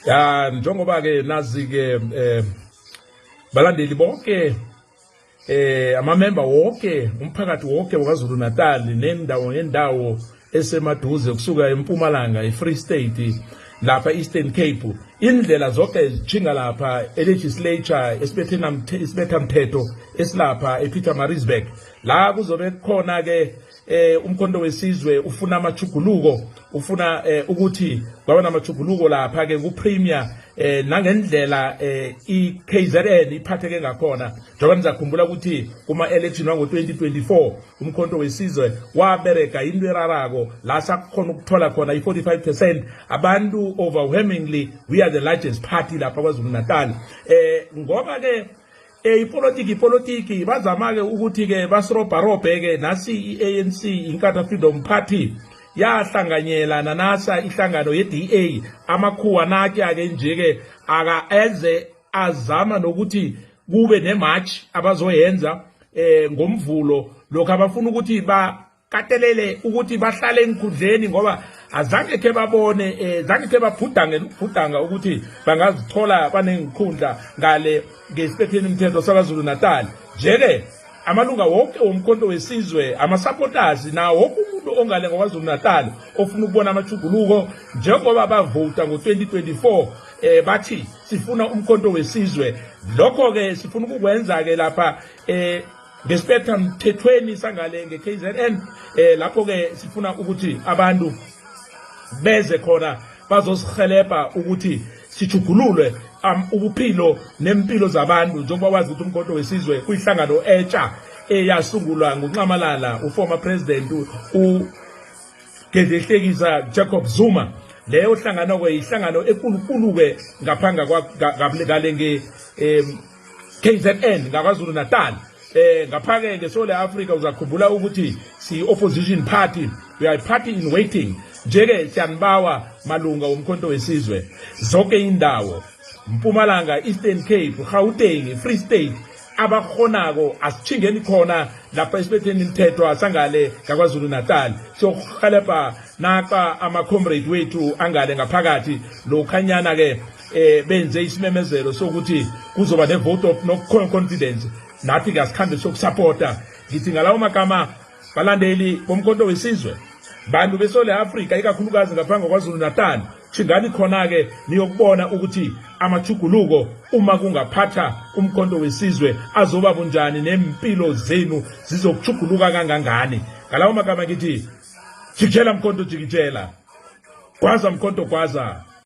Ya, njengoba ke nazi ke balandeli bonke, amamemba wonke, umphakathi wonke waKwaZulu Natal nendawo ngendawo esemaduze, kusuka eMpumalanga, eFree State, lapha Eastern Cape, indlela zonke zichinga lapha e-legislature, esibetha mthetho esilapha ePietermaritzburg, la kuzobe kukhona ke uMkhonto weSizwe ufuna amachuguluko, ufuna ukuthi kwaba namachuguluko lapha ke ku-premier nangendlela iKZN iphatheke ngakhona, njengoba nizakhumbula ukuthi kuma election wango 2024 uMkhonto weSizwe wabereka into erarako la sakhona ukuthola khona i-45% abantu. Overwhelmingly we are the largest party lapha KwaZulu Natal, ngoba ke ipolitiki bazama ke ukuthi ke basirobharobhe ke nasi i-ANC. Inkatha Freedom Party yahlanganyela nanasa ihlangano ye-DA. Amakhuwa nakya ke nje ke aka eze azama nokuthi kube ne-march abazoyenza ngoMvulo, lokho abafuna ukuthi ba katelele ukuthi bahlale enkhundleni, ngoba azange khe babone zange khe babhudange ukubhudanga ukuthi bangazithola banengikhundla ngale ngesibetheni umthetho saKwaZulu Natal. Nje-ke amalunga wonke woMkhonto weSizwe, ama-supporters, nawo wonke umuntu ongale ngakwaZulu Natal ofuna ukubona amachuguluko, njengoba bavota ngo-2024 bathi sifuna uMkhonto weSizwe, lokho-ke sifuna ukukwenza ke lapha ngesibetha mthethweni sangale nge-KZN, lapho ke sifuna ukuthi abantu beze khona bazosihelebha ukuthi sijugululwe ubuphilo nempilo zabantu, njengoba wazi ukuthi uMkhonto weSizwe kuyihlangano etsha eyasungulwa nguNxamalala, uformer president u Gedleyihlekisa Jacob Zuma. Leyo hlangano ke ihlangano ekulukulu ke ngaphanga ngale nge KZN, ngaKwaZulu Natal, ngapha-ke ngeSouth Africa. Uzakhumbula ukuthi si-opposition party, we are a party in waiting. Nje-ke siyanibawa, malunga woMkhonto weSizwe, zonke indawo, Mpumalanga, Eastern Cape, Gauteng, Free State, abakhonako asithingeni khona lapha esibetheni imithetho asangale ngaKwaZulu Natal, siyokuhelebha naqa ama-comrade wethu angale ngaphakathi lokhanyana ke benze isimemezelo sokuthi kuzoba ne-vote of no confidence. Nathi ke asikhambe sokusupporta. Ngithi ngalawo magama, balandeli boMkhonto weSizwe, bantu besole Afrika, ikakhulukazi ngaphambi kwaZulu Natal, chingani khona-ke niyokubona ukuthi amachuguluko uma kungaphatha uMkhonto weSizwe azoba bunjani, nempilo zenu zizokuchuguluka kangangani. Ngalawo magama ngithi jikijela mkhonto, jikijela, gwaza mkhonto, gwaza.